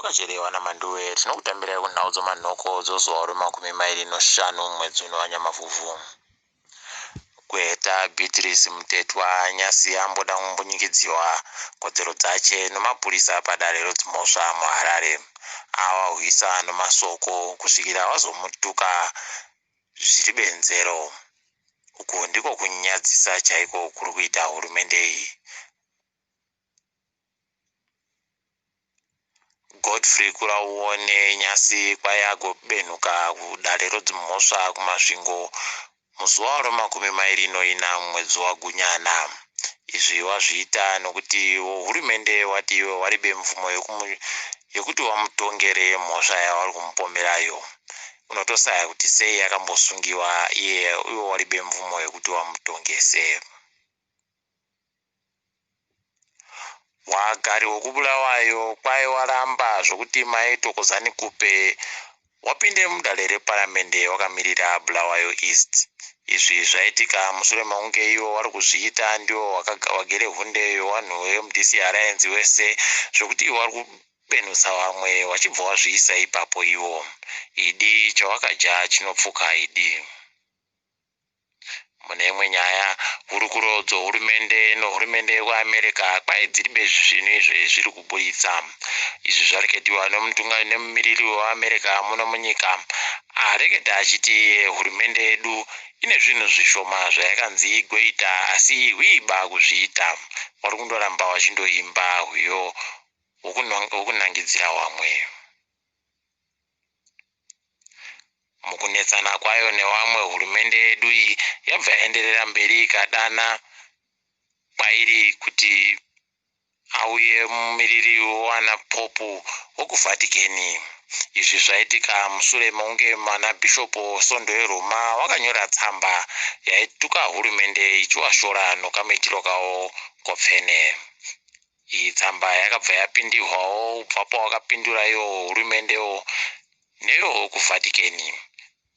Tivhakacherewa naManduwe tinokutambirai kunhau dzomanhoko dzozuva remakumi mairi noshanu mwedzi uno waNyamavhuvhu. Gweta Beatrice Mutetwa nyasi amboda kumbunyikidziwa kodzero dzache nomapurisa padare redzimhosva muHarare. Awahwisa nomasoko kusvikira wazomutuka zviri benzero. Uku ndiko kunyadzisa chaiko kuri kuita hurumende iyi. Godfrey Kurauone nyasi kwai agobenhuka kudare rodzimhosva kuMasvingo muzuva romakumi mairi noina mumwedzi waGunyana. Izvi wazviita nokuti hurumende wati iwe waribe mvumo yekuti wamutongere mhosva yawari kumupomerayo. Unotosaya kuti sei akambosungiwa iye iwo waribe mvumo yekuti wamutongese. Wagari wekuBulawayo kwai waramba zvokuti Mai Thokozani Khupe wapinde mudare reparamende wakamirira Bulawayo East. Izvi zvaitika mushure mekunge ivo vari kuzviita ndivo wagere hunde yewanhu weMDC Alliance wese zvekuti wari kubenhusa vamwe wachibva wazviisa ipapo ivo. Idi chawakadya chinopfuka idi. Mune imwe nyaya, hurukuro dzohurumende nohurumende yekuAmerica kwai dziri bezvi zvinhu izvi zviri kuburitsa. Izvi zvareketiwa nemumiriri weAmerica muno munyika areketa achiti iye hurumende yedu ine zvinhu zvishoma zvayakanzi igoita asi hwiiba kuzviita. Wari kundoramba wachindoimba hwiyo hwokunangidzira wamwe. Mukunetsana kwayo newamwe hurumende yedu iyi yabva yaenderera mberi ikadana kwairi kuti auye mumiriri wewana Pope wekuVatican. Izvi zvaitika mushure mekunge mana Bishop Sondo yeRoma wakanyora tsamba yaituka hurumende ichiwashora nokamuitiro kawo kopfene. Iyi tsamba yakabva yapindihwawo kubva pawakapindura iwo hurumendewo neyo kuVatican.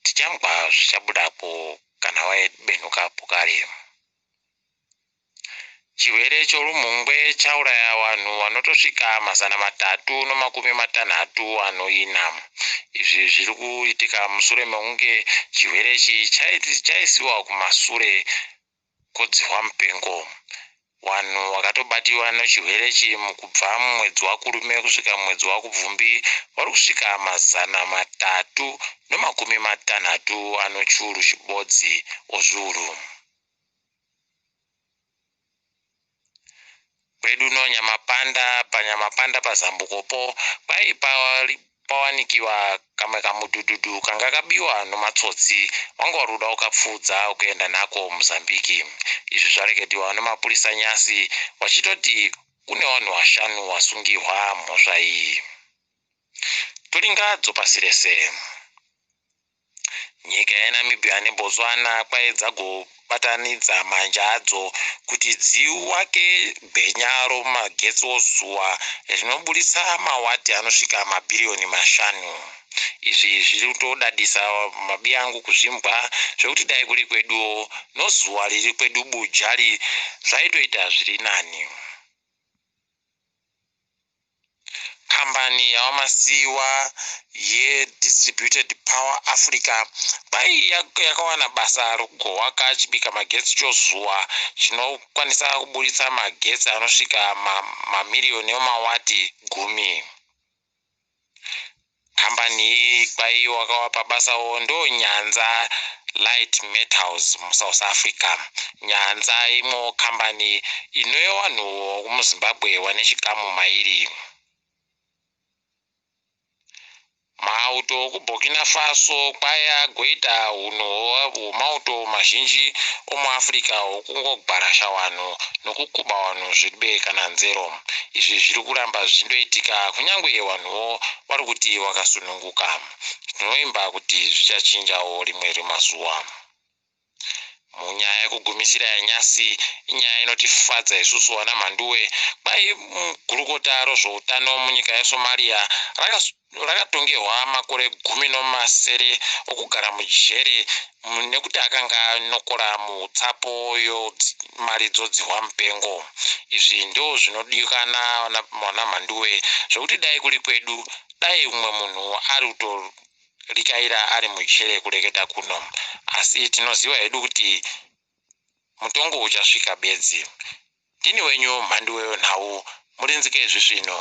Tichambwa zvichabudapo kana wabenhukapo kare. Chirwere chorumhungwe chauraya vanhu vanotosvika 336. Izvi zviri kuitika mushure mekunge chirwere ichi chaisiwa kumasure kodzihwa mupengo. Wanhu wakatobatiwa nechirwere ichi kubva mumwedzi waKurume kusvika mumwedzi waKubvumbi vari kusvika 360 anochiuru chibodzi ozviuru. Kwedu no Nyamapanda paNyamapanda pazambukopo kwai pawanikiwa kamwe kamudhudhudhu kanga kabiwa nomatsotsi wanga wari kuda kukapfuudza kuenda nako Mozambique. Izvi zvareketiwa nomapurisa nyasi wachitoti kune wanhu washanu wasungihwa mhosva iyi. Toringa dzopasi rese. Nyika yeNamibia neBotswana kwai dzagobatanidza manja adzo kuti dziwake gwenya romagetsi ozuva rinoburitsa mawati anosvika mabhiriyoni mashanu. Izvi zviri kutodadisa mabiyangu kuzvimbwa zvekuti dai kuri kweduwo nozuva riri kwedu Bujali zvaitoita zviri nani. Kambani yaVaMasiyiwa yeDistributed Power Africa kwai yakawana basa rokugowaka chibika magetsi chozuva chinokwanisa kuburitsa magetsi anosvika mamiriyoni emawati gumi. Kambani iyi kwai wakawapa basawo ndo Nyanza Light Metals muSouth Africa. Nyanza imwewo kambani ine wanhuwo wekumuZimbabwe wane chikamu mairi. Mauto okuBurkina Faso kwai agoita hunhu hwemauto mazhinji omuAfrica hwokungogwarasha vanhu nokukuba vanhu zviribe kana nzero. Izvi zviri kuramba zvichindoitika kunyangwe vanhuwo vari kuti vakasununguka. Tinoimba kuti zvichachinjawo rimwe remazuva. Munyaya yekugumisira yanyasi inyaya inotifadza isusu vana Mhanduwe. Kwai gurukota rozvoutano munyika yeSomalia rakatongerwa makore 16 okugara mujere nekuti akanga anokora mutsapo yomari dzodzihwa mupengo. Izvi ndo zvinodikana vana Mhanduwe, zvekuti dai kuri kwedu dai umwe munhu ari kutorikaira ari mujere kureketa kuno, asi tinoziva hedu kuti mutongo uchasvika bedzi. Ndini wenyu Mhanduwe wenhau, murinzike zvisvino.